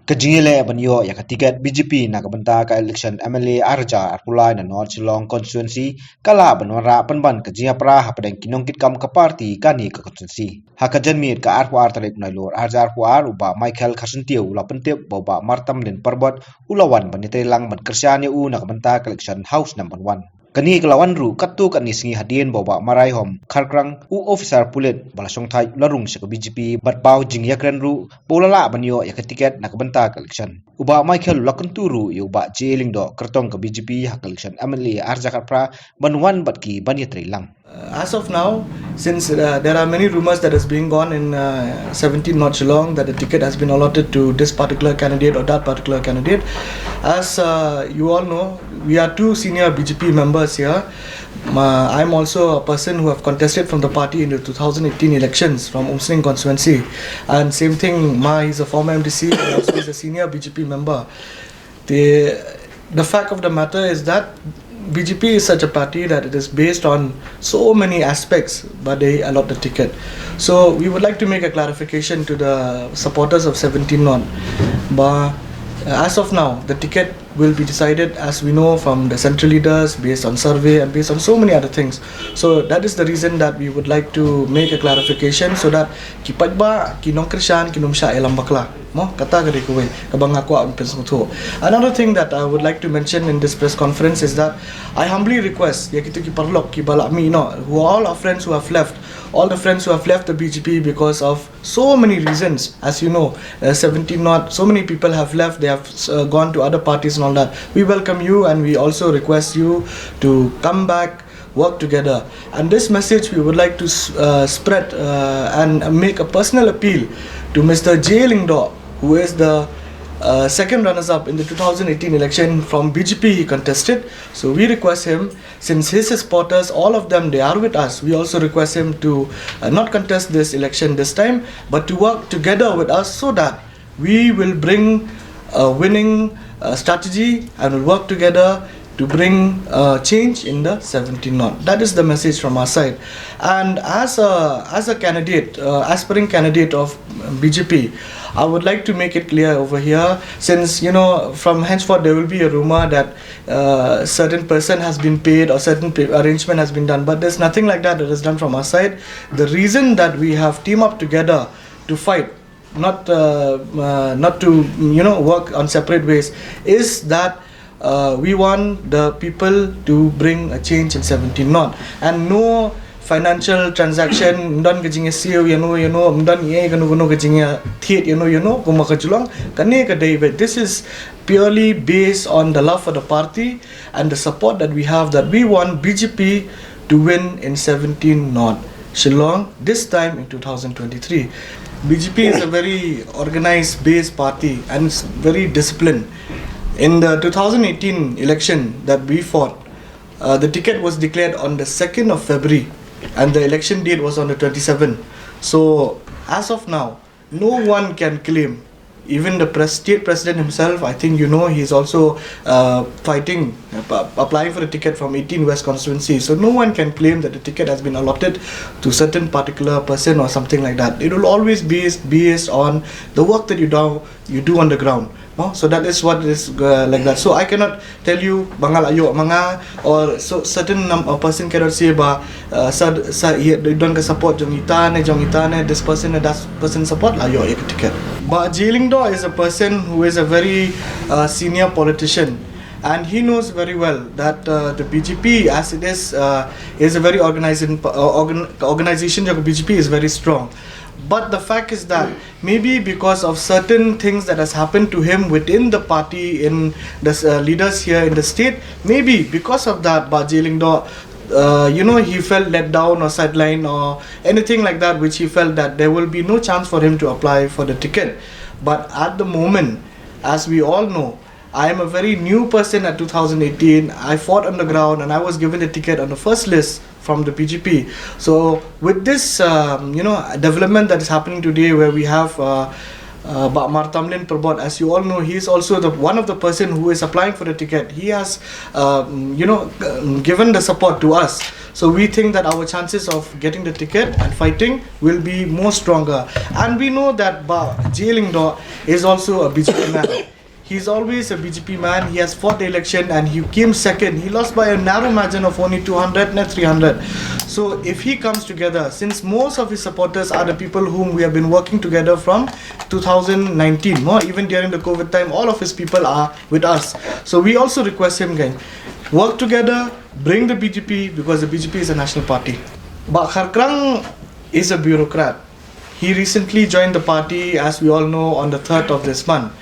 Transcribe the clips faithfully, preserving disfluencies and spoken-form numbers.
Ka jingïaleh ban ïoh ïa ka tiket B J P na ka bynta ka election M L A ar hajar arphew lai na North Shillong constituency ka lah ban wanrah pynban ka jingïapra hapdeng ki nongkitkam ka party kane ka constituency. Ha ka janmiet ka arphew ar tarik Nailur ar hajar arphew ar, u Bah Michael Kharsyntiew u la pyntip ba u Bah Martamlin Parbot u la wan ban ïatreilang ban kyrshan ïa u na ka bynta ka election House number one. Kane ka la wan ruh katto katne sngi hadien ba u Bah Maraihom Kharkrang, u officer pulit ba la shongthait, u la rung sha ka B J P bad paw jingïakren ruh ba u la lah ban ïoh ïa ka tiket na ka bynta ka election. U Bah Michael u la kyntu ruh ïa u Bah J Lyngdoh, kyrtong ka B J P ha ka election M L A ar hajar khatphra, ban wan bad ki ban ïatreilang. Uh, as of now, since uh, there are many rumors that is being gone in uh, seventeen North Shillong that the ticket has been allotted to this particular candidate or that particular candidate, as uh, you all know, we are two senior B J P members here. Uh, I'm also a person who have contested from the party in the two thousand eighteen elections from Umsning constituency, and same thing, Ma is a former M D C and also is a senior B J P member. The the fact of the matter is that B J P is such a party that it is based on so many aspects, but they allot the ticket. So we would like to make a clarification to the supporters of seventeen North. But uh, as of now, the ticket will be decided, as we know, from the central leaders, based on survey and based on so many other things. So that is the reason that we would like to make a clarification, so that ki paidbah, ki nongkyrshan kin ym shah ïalam bakla. Mo, kata ka dei kawei kaba nga kwah ban pynsngewthuh. Another thing that I would like to mention in this press conference is that I humbly request ïa kito ki paralok kiba la mih noh, who, all our friends who have left, all the friends who have left the B J P because of so many reasons. As you know, uh, seventeen North, so many people have left, they have uh, gone to other parties and all that. We welcome you and we also request you to come back, work together. And this message we would like to s- uh, spread uh, and make a personal appeal to Mister J Lyngdoh, who is the uh, second runners-up in the two thousand eighteen election. From B J P he contested. So we request him, since his supporters, all of them, they are with us, we also request him to uh, not contest this election this time, but to work together with us so that we will bring a winning uh, strategy and will work together to bring uh, change in the seventeen North. That is the message from our side. And as a as a candidate, uh, aspiring candidate of B J P, I would like to make it clear over here, since, you know, from henceforth there will be a rumor that uh, certain person has been paid or certain pay- arrangement has been done. But there's nothing like that that is done from our side. The reason that we have teamed up together to fight, not uh, uh, not to, you know, work on separate ways, is that uh, we want the people to bring a change in seventeen North, and no financial transaction, ym don ka jingïasiew ïano ïano, ym don ei kano kano ka jingïathied ïano ïano kum ka Geelong. Kane ka dei, but this is purely based on the love for the party and the support that we have, that we want B J P to win in seventeen North Shillong this time in two thousand twenty-three. B J P is a very organized based party and it's very disciplined. In the two thousand eighteen election that we fought, uh, the ticket was declared on the second of February and the election date was on the twenty-seventh. So as of now, no one can claim, even the pres- state president himself, I think, you know, he's also uh, fighting, uh, p- applying for the ticket from eighteen West constituency. So no one can claim that the ticket has been allotted to certain particular person or something like that. It will always be based on the work that you do you do on the ground. No? So that is what is uh, like that. So I cannot tell you ba nga la ïoh ma nga, or so certain num- a person cannot say ba uh, sa sa ïa don ka support jong ita ne, jong ita ne, this person ne, that person support, la ïoh ïa ka ticket. Bah J Lyngdoh is a person who is a very uh, senior politician, and he knows very well that uh, the B J P, as it is, uh, is a very organizing uh, organ- organization jong B J P is very strong. But the fact is that maybe because of certain things that has happened to him within the party, in the uh, leaders here in the state, maybe because of that, Bah J Lyngdoh, uh, you know, he felt let down or sidelined or anything like that, which he felt that there will be no chance for him to apply for the ticket. But at the moment, as we all know, I am a very new person at two thousand eighteen. I fought on the ground and I was given the ticket on the first list from the B J P. So with this, um, you know, development that is happening today, where we have uh, Uh, Bah Martamlin Perbot, as you all know, he is also the one of the person who is applying for the ticket. He has, um, you know, um, given the support to us. So we think that our chances of getting the ticket and fighting will be more stronger. And we know that Bah J Lyngdoh is also a B J P man. He's always a B J P man. He has fought the election and he came second. He lost by a narrow margin of only two hundred and three hundred. So if he comes together, since most of his supporters are the people whom we have been working together from two thousand nineteen, no? Even during the COVID time, all of his people are with us. So we also request him, guys, work together, bring the B J P, because the B J P is a national party. Bah Kharkrang is a bureaucrat. He recently joined the party, as we all know, on the third of this month.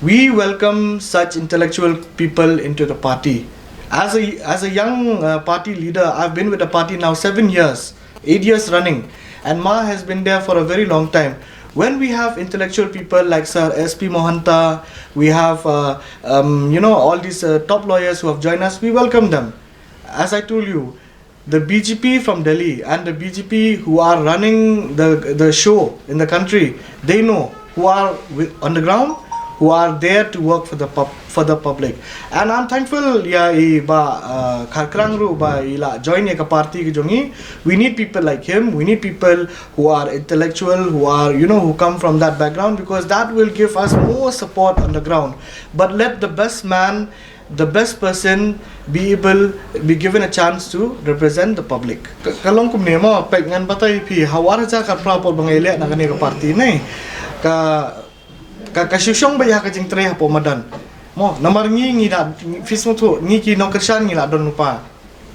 We welcome such intellectual people into the party. As a, as a young uh, party leader, I've been with the party now seven years, eight years running, and Ma has been there for a very long time. When we have intellectual people like Sir S P Mohanta, we have, uh, um, you know, all these uh, top lawyers who have joined us, we welcome them. As I told you, the B J P from Delhi and the B J P who are running the the show in the country, they know who are wi- on the ground, who are there to work for the pub- for the public. And I'm thankful, yeah, i Bah uh, Kharkrang ruh ba i la join ïa ka party ka jong i. We need people like him. We need people who are intellectual, who are, you know, who come from that background, because that will give us more support on the ground. But let the best man, the best person be able, be given a chance to represent the public. Ka, ka long kumne mo, peit ngan batai phi, ha u ar hajar khatphra por ba nga ïaleh na kane ka party ne. Ka ka ka shu shong beit ha ka jingtrei hapoh madan. Mo, namar ngi ngi da phi sngewthuh, ngi ki nongkyrshan ngi la don lypa.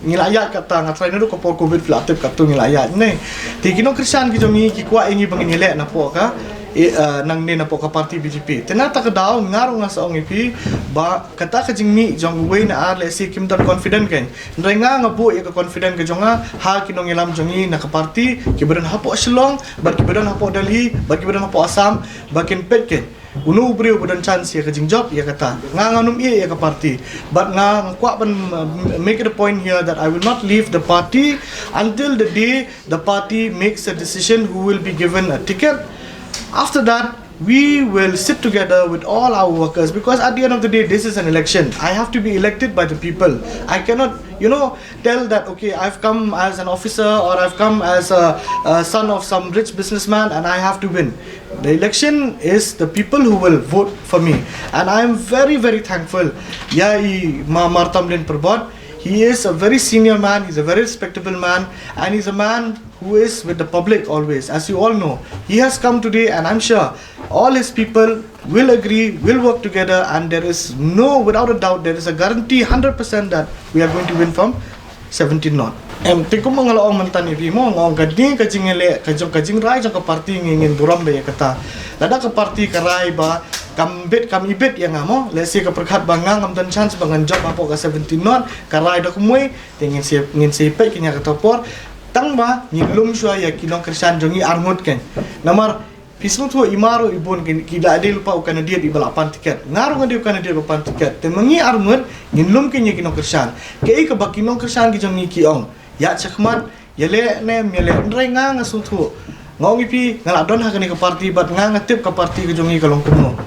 Ngi la ïaid katta, nga tharai naduh ka por covid phi la tip katto ngi la ïaid ne. Te ki nongkyrshan ki jong ngi ki kwah ïa ngi ba ngin ïaleh napoh ka, eh, uh, nangne napoh ka party B J P. Te na kata ka daw nga ruh nga sa ong ïa phi ba kata ka jingmih jong uwei ne ar lehse kim don confident kan. Hynrei nga nga buh ïa ka confident ka jong nga ha ki nongïalam jong ngi na ka party, kiba don hapoh Shillong bad kiba don hapoh Delhi bad kiba don hapoh Assam, ba kin peit kan uno u briew ba don chance ïa ka jingjop ïa kata. Nga ngam ïeh ïa ka party, but nga kwah ban uh, make it a point here that I will not leave the party until the day the party makes a decision who will be given a ticket. After that, we will sit together with all our workers, because at the end of the day, this is an election. I have to be elected by the people. I cannot, you know, tell that, okay, I've come as an officer or I've come as a, a son of some rich businessman and I have to win. The election is the people who will vote for me. And I am very, very thankful. Yeah, i Ma Martamlin Perbot, he is a very senior man, he's a very respectable man, and he's a man who is with the public always. As you all know, he has come today, and I'm sure all his people will agree, will work together, and there is no, without a doubt, there is a guarantee one hundred percent that we are going to win from seventeen North. Em, te kum nga la ong mynta ïa phi mo, nga ong ka dei ka jingïaleh, ka jong, ka jingrai jong ka party ngi ngin burom bha ïa kata. Lada ka party ka rai ba kam bit kam ibit ïa nga mo, lehse ka pyrkhat ba nga ngam don chance ba ngan jop hapoh ka seventeen North, ka rai da kumwei, te ngin sa, ngin sa peit kane kata por. Tang ba ngin lum shuwa ïa ki nongkyrshan jong ngi arngut kan. Namar phi sngewthuh, i Ma ruh i bun ki, ki la dei lypa u candidate iba la pan tiket. Nga ruh nga dei u candidate ba pan tiket. Te ma ngi arngut ngin lum kine ki nongkyrshan. Kaei kaba ki nongkyrshan ki jong ngi ki ong, ïa shakhmat, ïaleh ne ym ïaleh, hynrei nga nga sngewthuh. Nga ong ïa phi, nga la don ha kane ka party bad nga nga tip ka party ka jong ngi ka long kumno.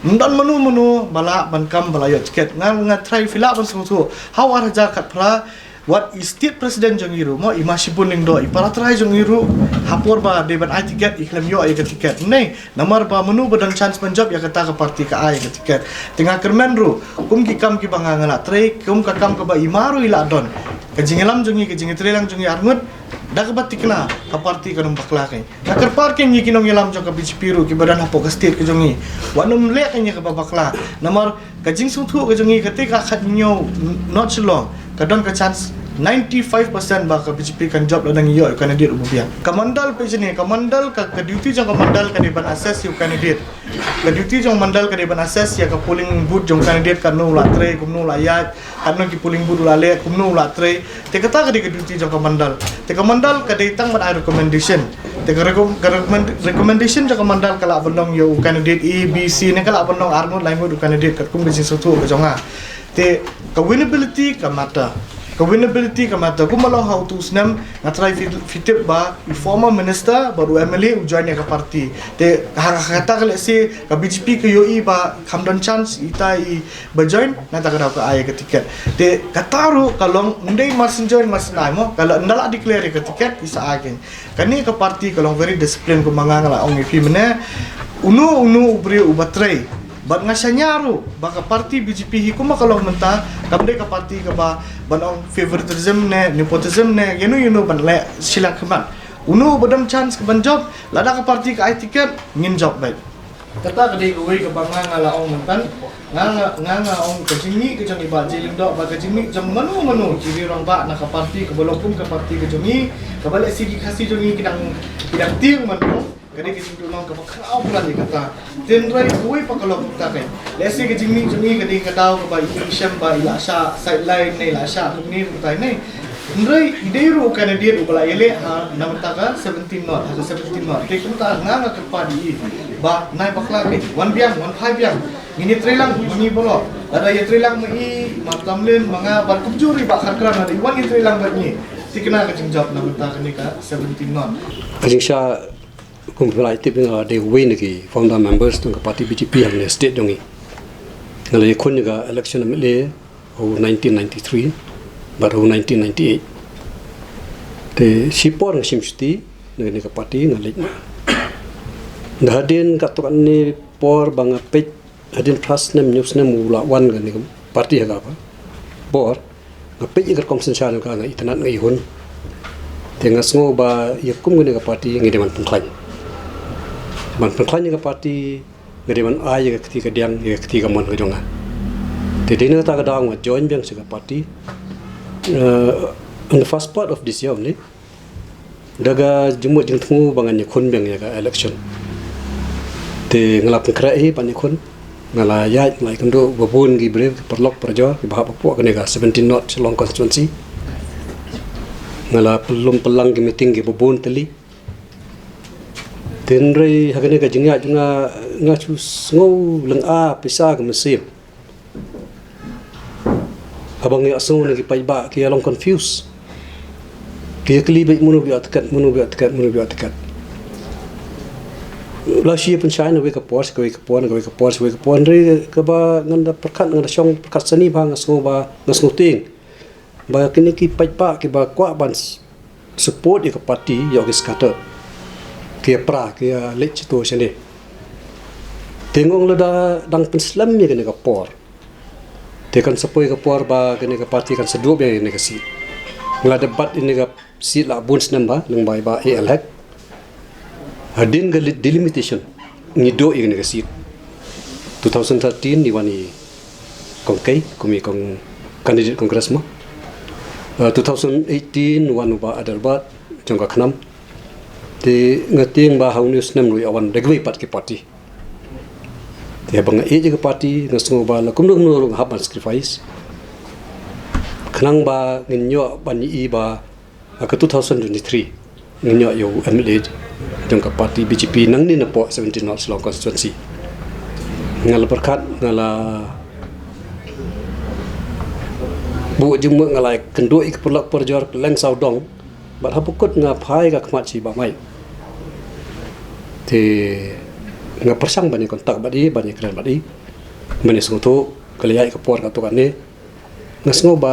Ym don mano mano ba lah ban kam ba la ïoh tiket. Nga nga try phi lah ban sngewthuh. Ha u ar hajar khatphra, wat i state president jong ngi ruh mo, i Ma Shibun Lyngdoh, i para trai jong ngi ruh, ha por ba dei ban ai tiket i khlem ïoh ïa ka tiket. Nei, namar ba mano ba don chance ban jop ïa kata ka party ka ai ïa ka tiket. Te nga kyrmen ruh, kum ki kam kiba nga nga la trei, kum ka kam kaba i Ma ruh i la don, ka jingïalam jong ngi, ka jingïatreilang jong ngi arngut, da kaba thikna ka party kan ym bakla kan. Nga kyrpad kan ïa ki nongïalam jong ka B J P ruh kiba don hapoh ka state ka jong ngi, wat nym leh kan ïa kaba bakla. Namar ka jingsngewthuh ka jong ngi, kata ka khathynñiew North Shillong, ka don ka chance ninety-five percent ba ka B J P kan jop lada ngi ïoh ïa u candidate uba biang. Ka mandal, peit shane, ka mandal, ka, ka duty jong ka mandal ka dei ban assess ïa u candidate. Ka duty jong ka mandal ka dei ban assess ïa ka polling booth jong u candidate, katno u la trei, kumno u la ïaid, katno ki polling booth u la leh, kumno u la trei. Te kata ka dei ka duty jong ka mandal. Te ka mandal ka dei tang ban ai recommendation. Te ka recom-, ka recommend-, recommendation jong ka mandal ka lah ban long ïa u candidate A, B, C, ne ka lah ban long arngut laingut u candidate katkum ka jingsngewthuh ka jong nga. Te ka winnability ka matter. Ka winnability ka matter. Kumba long ha utu u snem, nga try phi, phi tip ba i former minister bad u M L A u join ïa ka party. Te ha, ha kata ka lehse ka B J P ka ïohi ba kham don chance ita i ba join, nangta ka daw ka ai ïa ka ticket. Te kata ruh ka long ym dei mar syn join mar syn ai mo, ka la ynda la declare ïa ka ticket i sa ai kein. Kane ka party ka long very disciplined kumba nga, nga la ong ïa phi mynne. Uno uno u briew uba trei. Bad nga shaniah ruh ba ka party B J P hi kumba ka long mynta, kam dei ka party kaba ban ong favoritism ne nepotism ne ïano ïano ban leh shiliang khmat. Uno uba don chance ka ban jop, lada ka party ka ai ticket, ngin jop beit. Kata ka dei kawei kaba nga, nga la ong mynta. Nga, nga, nga, nga ong ka jingmih ka jong i Bah J Lyngdoh bad ka jingmih jong mano mano ki rangbah na ka party kaba long kum ka party ka jong i, kaba lehse ki Khasi jong i ki dang, ki dang tieng man mo. Ka dei ka jingduhnong kaba khraw palat ïa kata. Hynrei kawei pat ka long kumta kein. Lehse ka jingmih jong i ka dei ka daw kaba i shem ba i la shah sideline ne i la shah kumne kumta ne. Hynrei i dei ruh u candidate uba la ïaleh ha na mynta ka seventeen North, ha ka seventeen North. Te kumta nga, nga kyrpad ïa i ba nai bakla kein, wan biang, wan phai biang. Ngin ïatreilang ma ngi baroh. Lada ïatreilang ma i, ma Tamlin, ma nga bad kumjuh ruh i Bah Kharkram, lada i wan ïatreilang bad ngi, thikna ka jingjop na mynta kane ka seventeen North. Ka jingshah, kum phi la tip, nga dei uwei na ki founder members jong ka party B J P hangne state jong ngi. Nga la ïakhun ïa ka election M L A ha u nineteen ninety-three bad ha u nineteen ninety-eight. Te shipor nga shim shuti na kane ka party, nga leit noh. Da hadien katto katne por ba nga peit, hadien phra snem hynñiew snem u la wan kane ka party ha kaba por, nga peit ïa ka rukom synshar jong ka, nga itynnad, nga ihun. Te nga sngew ba ïa kum kane ka party ngi dei ban pynkhlaiñ. Ban pynkhlaiñ ïa ka party, nga dei ban ai ïa ka kti kadiang, ïa ka kti kamon ka jong nga. Te dei na kata ka daw nga join biang sha ka party. Uh, in the first part of this year only, da ka jingmut jingthmu ba ngan ïakhun biang ïa ka election. Te nga la pynkhreh hi ban ïakhun. Nga la ïaid, nga la ïakynduh ba bun ki briew, ki paralok parajor kiba hap hapoh kane ka seventeen North Shillong constituency. Nga la pynlum pynlang ki meeting kiba bun tylli. Hynrei ha kane ka jingïaid nga, nga shu sngew lynga pisa ka mynsiem. Haba nga ïohsngew na ki paidbah ki ïa long confuse. Ki ïa kylli beit mano ba ïoh ticket, mano ba ïoh ticket, mano ba ïoh ticket. La shu ïa pynshai na kawei ka por sha kawei ka por, na kawei ka por sha kawei ka por. Hynrei kaba ngan da pyrkhat, ngan da shong pyrkhat sani ba nga sngew ba, nga sngew tieng ba kine ki paidbah kiba kwah ban s-, support ïa ka party, ïoh ki scatter, ki ïa pra, ki ïa leit shito shane. Te nga ong lada dang pynslem ïa kane ka por, te kan sa poi ka por ba kane ka party kan sa duh biang ïa kane ka seat. Nga la dep bat ïa kane ka seat la bun snem ba, lyngba i Bah A L Hek. Hadien ka li-, delimitation ngi duh ïa kane ka seat. Two thousand thirteen i wan i Kong Kei kum i kong candidate Congress mo. Uh, two thousand eighteen wan u Bah Adelbert jong ka KHNAM. Te nga tieng ba ha une u snem ruh ïa wan da kawei pat ki party. Te haba nga ïeit ïa ka party nga sngew ba la kumno kumno ruh nga hap ban sacrifice khnang ba ngin ïoh ban ïohi ba ha ka two thousand twenty-three ngin ïoh ïa u M L A jong ka party B J P nangne napoh seventeen North Shillong constituency. Nga la pyrkhat, nga la buh jingmut, nga la kynduh ïa ki paralok parajor kylleng sawdong. Bad ha bakut nga phai ka khmat sha i Bah Mike. Te nga pyrshang ban ïa contact bad i, ban ïa kren bad i, ban ïa sngewthuh ka la ïaid ka por katto katne. Nga sngew ba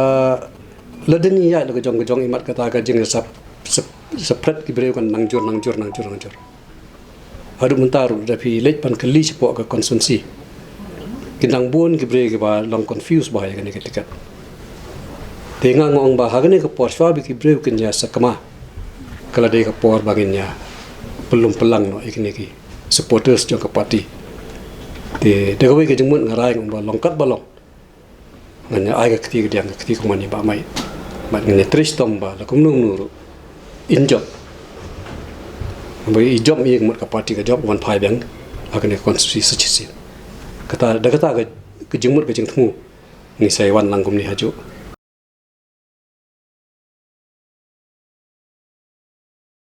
lada ngi ïaid la ka jong ka jong, imat kata ka jing sa, sa, sa pret ki briew kan nang jur, nang jur, nang jur, nang jur. Haduh mynta ruh da phi leit ban kylli shapoh ka constituency, kin dang bun ki briew kiba long confuse ba ïa kane ka ticket. Te nga ong ba ha kane ka por shuwa ba ki briew kin ïa sakma, ka la dei ka por ba ngin ïa pynlum pynlang noh ïa kine ki supporters jong ka party. Te da kawei ka jingmut nga rai, nga ong ba long kat ba long, ngan ïa ai ka kti kadiang, ka kti kamon ïa i Bah Mike. Bad ngan ïa trei shitom ba la kumno kumno ruh in jop. Ba i jop, ïa ka mut ka party ka jop, wan phai biang ha kane ka constituency sa shisien. Kata, da kata ka, ka jingmut ka jingthmu ngi sa ïa wan lang kumne hajuh.